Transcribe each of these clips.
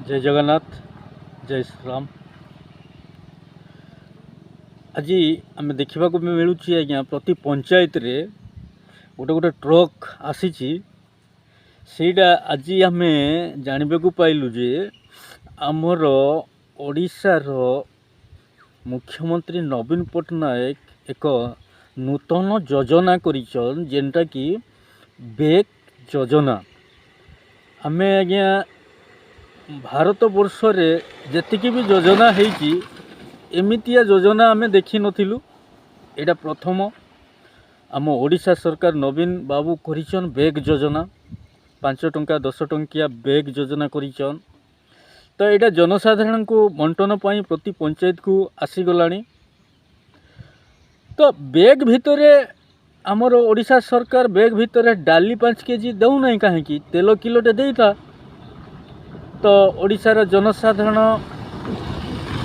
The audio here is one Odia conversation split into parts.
ଜୟ ଜଗନ୍ନାଥ, ଜୟ ଶ୍ରୀରାମ। ଆଜି ଆମେ ଦେଖିବାକୁ ମିଳୁଛି ଆଜ୍ଞା, ପ୍ରତି ପଞ୍ଚାୟତରେ ଗୋଟେ ଗୋଟେ ଟ୍ରକ୍ ଆସିଛି। ସେଇଟା ଆଜି ଆମେ ଜାଣିବାକୁ ପାଇଲୁ ଯେ ଆମର ଓଡ଼ିଶାର ମୁଖ୍ୟମନ୍ତ୍ରୀ ନବୀନ ପଟ୍ଟନାୟକ ଏକ ନୂତନ ଯୋଜନା କରିଛନ୍, ଯେନ୍ଟାକି ବେଗ୍ ଯୋଜନା। ଆମେ ଆଜ୍ଞା ଭାରତ ବର୍ଷରେ ଯେତିକି ବି ଯୋଜନା ହେଇଛି, ଏମିତିଆ ଯୋଜନା ଆମେ ଦେଖିନଥିଲୁ। ଏଇଟା ପ୍ରଥମ ଆମ ଓଡ଼ିଶା ସରକାର ନବୀନ ବାବୁ କରିଛନ୍ ବେଗ୍ ଯୋଜନା। 5 ଟଙ୍କା 10 ଟଙ୍କିଆ ବେଗ୍ ଯୋଜନା କରିଛନ୍। ତ ଏଇଟା ଜନସାଧାରଣଙ୍କୁ ବଣ୍ଟନ ପାଇଁ ପ୍ରତି ପଞ୍ଚାୟତକୁ ଆସିଗଲାଣି। ତ ବେଗ୍ ଭିତରେ ଆମର ଓଡ଼ିଶା ସରକାର ବେଗ୍ ଭିତରେ ଡାଲି 5 କେଜି ଦେଉନାହିଁ କାହିଁକି? ତେଲ କିଲୋଟେ ଦେଇଥା ତ ଓଡ଼ିଶାର ଜନସାଧାରଣ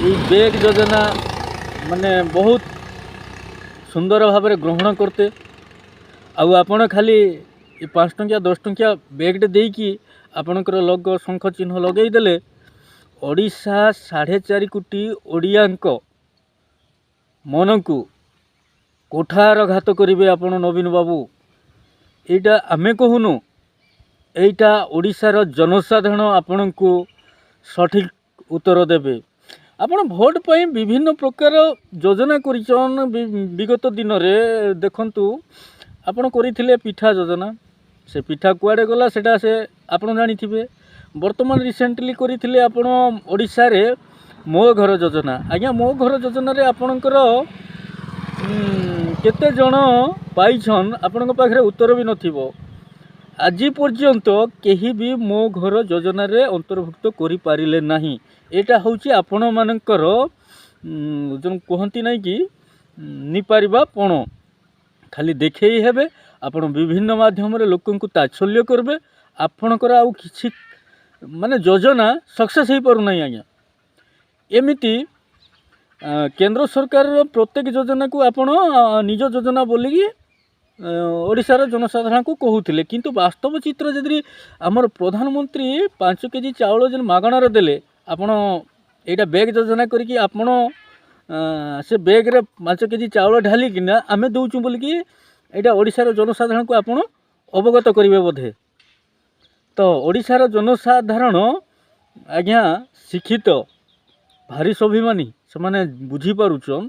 ଏଇ ବେଗ୍ ଯୋଜନା ମାନେ ବହୁତ ସୁନ୍ଦର ଭାବରେ ଗ୍ରହଣ କରତେ। ଆଉ ଆପଣ ଖାଲି ଏ 5 ଟଙ୍କିଆ 10 ଟଙ୍କିଆ ବେଗ୍ଟେ ଦେଇକି ଆପଣଙ୍କର ଲୋଗୋ ଶଙ୍ଖ ଚିହ୍ନ ଲଗେଇଦେଲେ, ଓଡ଼ିଶା 4.5 କୋଟି ଓଡ଼ିଆଙ୍କ ମନକୁ କୁଠାରଘାତ କରିବେ ଆପଣ ନବୀନ ବାବୁ। ଏଇଟା ଆମେ କହୁନୁ, ଏଇଟା ଓଡ଼ିଶାର ଜନସାଧାରଣ ଆପଣଙ୍କୁ ସଠିକ୍ ଉତ୍ତର ଦେବେ। ଆପଣ ଭୋଟ ପାଇଁ ବିଭିନ୍ନ ପ୍ରକାର ଯୋଜନା କରିଛନ୍। ବିଗତ ଦିନରେ ଦେଖନ୍ତୁ, ଆପଣ କରିଥିଲେ ପିଠା ଯୋଜନା। ସେ ପିଠା କୁଆଡ଼େ ଗଲା, ସେଇଟା ସେ ଆପଣ ଜାଣିଥିବେ। ବର୍ତ୍ତମାନ ରିସେଣ୍ଟଲି କରିଥିଲେ ଆପଣ ଓଡ଼ିଶାରେ ମୋ ଘର ଯୋଜନା। ଆଜ୍ଞା, ମୋ ଘର ଯୋଜନାରେ ଆପଣଙ୍କର କେତେ ଜଣ ପାଇଛନ୍, ଆପଣଙ୍କ ପାଖରେ ଉତ୍ତର ବି ନଥିବ। ଆଜି ପର୍ଯ୍ୟନ୍ତ କେହି ବି ମୋ ଘର ଯୋଜନାରେ ଅନ୍ତର୍ଭୁକ୍ତ କରିପାରିଲେ ନାହିଁ। ଏଇଟା ହେଉଛି ଆପଣମାନଙ୍କର ଯେଉଁ କୁହନ୍ତି ନାହିଁ କି ନିପାରିବା ପଣ। ଖାଲି ଦେଖେଇ ହେବେ ଆପଣ, ବିଭିନ୍ନ ମାଧ୍ୟମରେ ଲୋକଙ୍କୁ ତାଚ୍ଛଲ୍ୟ କରିବେ। ଆପଣଙ୍କର ଆଉ କିଛି ମାନେ ଯୋଜନା ସକ୍ସେସ୍ ହେଇପାରୁନାହିଁ ଆଜ୍ଞା। ଏମିତି କେନ୍ଦ୍ର ସରକାରର ପ୍ରତ୍ୟେକ ଯୋଜନାକୁ ଆପଣ ନିଜ ଯୋଜନା ବୋଲିକି ଓଡ଼ିଶାର ଜନସାଧାରଣଙ୍କୁ କହୁଥିଲେ। କିନ୍ତୁ ବାସ୍ତବ ଚିତ୍ର ଯଦି ଆମର ପ୍ରଧାନମନ୍ତ୍ରୀ 5 କେଜି ଚାଉଳ ଯେନ୍ ମାଗଣାରେ ଦେଲେ, ଆପଣ ଏଇଟା ବେଗ୍ ଯୋଜନା କରିକି ଆପଣ ସେ ବେଗ୍ରେ 5 କେଜି ଚାଉଳ ଢାଲିକିନା ଆମେ ଦେଉଛୁ ବୋଲିକି ଏଇଟା ଓଡ଼ିଶାର ଜନସାଧାରଣଙ୍କୁ ଆପଣ ଅବଗତ କରିବେ ବୋଧେ। ତ ଓଡ଼ିଶାର ଜନସାଧାରଣ ଆଜ୍ଞା ଶିକ୍ଷିତ, ଭାରି ସ୍ୱାଭିମାନୀ, ସେମାନେ ବୁଝିପାରୁଛନ୍।